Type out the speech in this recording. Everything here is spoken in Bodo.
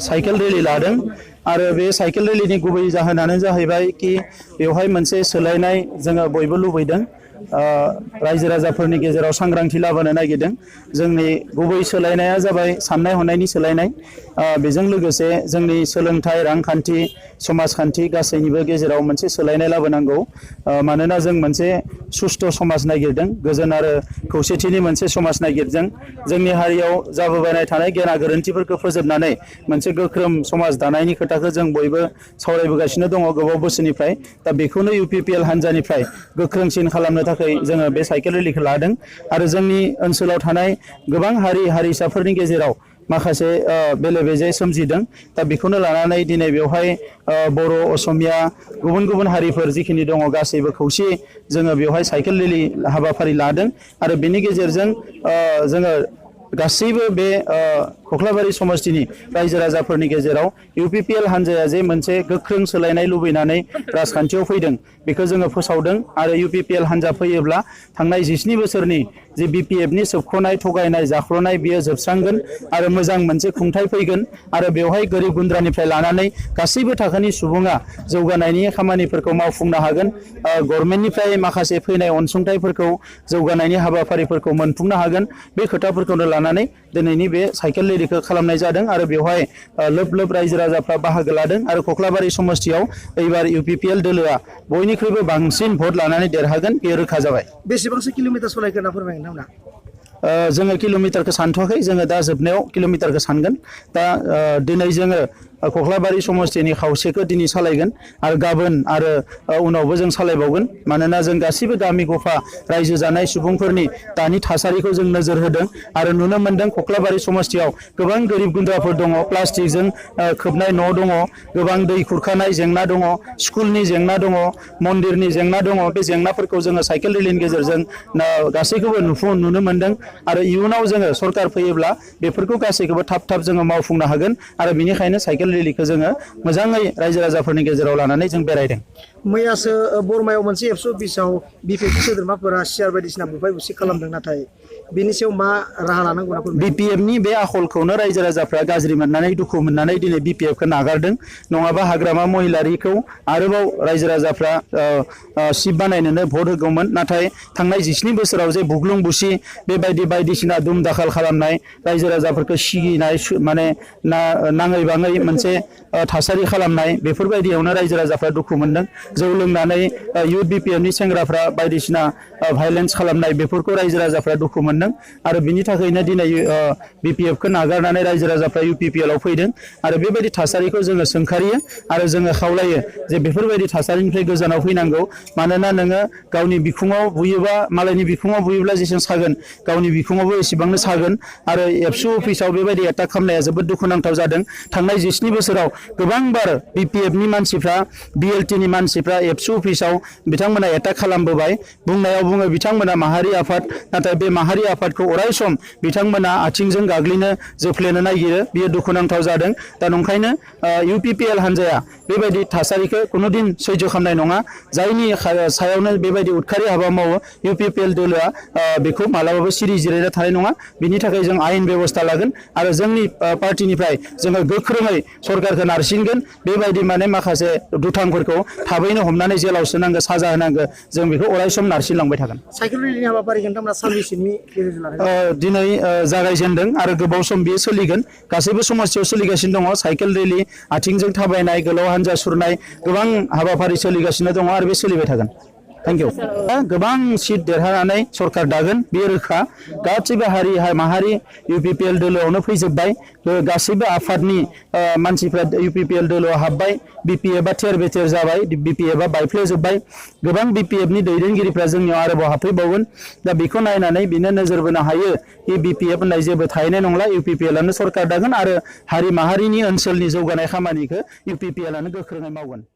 साइकेल रेली लादों आरो बे साइकेल रेलीनि गुबै जाहोनानो जाहैबाय कि बेवहाय मोनसे सोलायनाय जोङो बयबो लुबैदों रायजो राजाफोरनि गेजेराव सांग्रांथि लाबोनो नागिरदों जोंनि गुबै सोलायनाया जाबाय साननाय हनायनि सोलायनाय बेजों लोगोसे जोंनि सोलोंथाइ रांखान्थि समाजखान्थि गासैनिबो गेजेराव मोनसे सोलायनाय लाबोनांगौ मानोना जों मोनसे सुस्थ' समाज नागिरदों गोजोन आरो खौसेथिनि मोनसे समाज नागिरदों जोंनि हारियाव जाबोबाय थानाय गेना गोरोन्थिफोरखौ फोजोबनानै मोनसे गोख्रों समाज दानायनि खोथाखौ जों बयबो सावरायबोगासिनो दङ गोबाव बोसोरनिफ्राय दा बेखौनो UPPL हान्जानिफ्राय गोख्रोंसिन खालामनो थाखाय जोङो बे साइकेल रेलीखौ लादों आरो जोंनि ओनसोलाव थानाय गोबां हारि हारिसाफोरनि गेजेराव माखासे बेले बेजे सोमजिदों दा बेखौनो लानानै दिनै बेवहाय बर' असमिया गुबुन गुबुन हारिफोर जिखिनि दङ गासैबो खौसे जोङो बेवहाय साइकेल रेली हाबाफारि लादों आरो बेनि गेजेरजों जोङो गासैबो बे खख्लाबारि समष्टिनि रायजो राजाफोरनि गेजेराव UPPL हान्जाया जे मोनसे गोख्रों सोलायनाय लुबैनानै राजखान्थियाव फैदों बेखौ जोङो फोसावदों आरो UPPL हान्जा फैयोब्ला थांनाय 17 बोसोरनि जे BPFनि सोबख'नाय थगायनाय जाख्ल'नाय बियो जोबस्रांगोन आरो मोजां मोनसे खुंथाय फैगोन आरो बेवहाय गोरिब गुन्द्रानिफ्राय लानानै गासैबो थाखोनि सुबुङा जौगानायनि खामानिफोरखौ मावफुंनो हागोन गभर्नमेन्टनिफ्राय माखासे फैनाय अनसुंथाइफोरखौ जौगानायनि हाबाफारिफोरखौ मोनफुंनो हागोन बे खोथाफोरखौनो लानानै दिनैनि बे साइकेल रेलीखौ खालामनाय जादों आरो बेवहाय लोब लोब रायजो राजाफ्रा बाहागो लादों आरो खख्लाबारि समष्टियाव एबार UPPL दोलोआ बयनिख्रुइबो बांसिन भट लानानै देरहागोन बे रोखा जाबाय बेसेबांसो किल'मिटार सलायखो होनना फोरमायगोन नोंथांमोना जोङो किल'मिटारखौ सानथ'वाखै जोङो दा जोबनायाव किल'मिटारखौ सानगोन दा दिनै जोङो खख्लाबारि समष्टिनि खावसेखौ दिनै सालायगोन आरो गाबोन आरो उनावबो जों सालायबावगोन मानोना जों गासिबो गामि गफा रायजो जानाय सुबुंफोरनि दानि थासारिखौ जों नोजोर होदों आरो नुनो मोनदों खख्लाबारि समष्टियाव गोबां गोरिब गुन्द्राफोर दङ प्लास्टिकजों खोबनाय न' दङ गोबां दै खुरखानाय जेंना दङ स्कुलनि जेंना दङ मन्दिरनि जेंना दङ बे जेंनाफोरखौ जोङो साइकेल रेलीनि गेजेरजों गासैखौबो नुनो मोनदों आरो इयुनाव जोङो सरकार फैयोब्ला बेफोरखौ गासैखौबो थाब थाब जोङो मावफुंनो हागोन आरो बेनिखायनो साइकेल रेलीखौ जोङो मोजाङै रायजो राजाफोरनि गेजेराव लानानै जों बेरायदों मैयासो बरमायाव मोनसे एबसु अफिसाव BPF सोद्रोमाफोरा सियार बायदिसिना बुफाय बुसि खालामदों नाथाय बेनि सायाव मा राहा लानांगौ होनना फोरमायदों BPFनि बे आखलखौनो रायजो राजाफ्रा गाज्रि मोननानै दुखु मोननानै दिनै BPFखौ नागारदों नङाबा हाग्रामा महिलारिखौ आरोबाव रायजो राजाफ्रा सिट बानायनोनो भट होगौमोन नाथाय थांनाय 17 बोसोराव जे बुग्लुं बुसि बेबायदि बायदिसिना दुम दाखाल खालामनाय रायजो राजाफोरखौ सिगिनाय माने नाङै बाङै मोनसे थासारि खालामनाय बेफोरबायदियावनो रायजो राजाफ्रा दुखु मोनदों जौ लोंनानै इउथ BPFनि सेंग्राफ्रा बायदिसिना भायलेन्स खालामनाय बेफोरखौ रायजो राजाफ्रा दुखु मोनदों आरो बिनि थाखायनो दिनै BPFखौ नागारनानै रायजो राजाफ्रा UPPLआव फैदों आरो बेबायदि थासारिखौ जोङो सोंखारियो आरो जोङो खावलायो जे बेफोरबायदि थासारिनिफ्राय गोजानाव फैनांगौ मानोना नोङो गावनि बिखुङाव बुयोबा मालायनि बिखुङाव बुयोब्ला जेसेबां सागोन गावनि बिखुङावबो एसेबांनो सागोन आरो एबसु अफिसाव बेबायदि एटाक खालामनाया जोबोद दुखुनांथाव जादों थांनाय 17 बोसोराव गोबांबार BPFनि मानसिफ्रा BLTनि मानसिफ्रा एबसु अफिसाव बिथांमोना एटाक खालामबोबाय बुंनायाव बुङो बिथांमोना माहारि आफाद नाथाय बे माहारि आफादखौ अराय सम बिथांमोना आथिंजों गाग्लिनो जोफ्लेनो नागिरो बियो दुखुनांथाव जादों दा नंखायनो UPPL हान्जाया बेबायदि थासारिखौ कुनुदिन सैज्य खालामनाय नङा जायनि सायावनो बेबायदि उदखारि हाबा मावो UPPL दोलोआ बेखौ मालाबाबो सिरि जिरायना थानाय नङा बिनि थाखाय जों आयेन बेबस्था लागोन आरो जोंनि पार्टिनिफ्राय जोङो गोख्रोङै सरकारखौ नारसिनगोन बेबायदि माने माखासे दुथांफोरखौ थाबैनो हमनानै जेलाव सोनांगौ साजा होनांगौ जों बेखौ अराय सम नारसिनलांबाय थागोन साइकेल रेलीनि हाबाफारिखौ नोंथांमोना सानबेसेनि गेजेरजों लादों दिनै जागायजेनदों आरो गोबाव सम बियो सोलिगोन गासैबो समस्यायाव सोलिगासिनो दङ साइकेल रेली आथिंजों थाबायनाय गोलाव हान्जा सुरनाय गोबां हाबाफारि सोलिगासिनो दङ आरो बे सोलिबाय थागोन थैंक यू गोबां सीट देरहानानै सरकार दागोन बे रोखा गासैबो हारि माहारि UPPL दोलोआवनो फैजोबबाय गासैबो आफादनि मानसिफ्रा UPPL दोलोआव हाबबाय BPFआ थेर बेथेर जाबाय BPFआ बायफ्लेजोबबाय गोबां BPFनि दैदेनगिरिफ्रा जोंनियाव आरोबाव हाबफैबावगोन दा बेखौ नायनानै बिनो नोजोर बोनो हायो कि BPF होननाय जेबो थाहैनाय नंला UPPLआनो सरकार दागोन आरो हारि माहारिनि ओनसोलनि जौगानाय खामानिखौ UPPLआनो गोख्रोङै मावगोन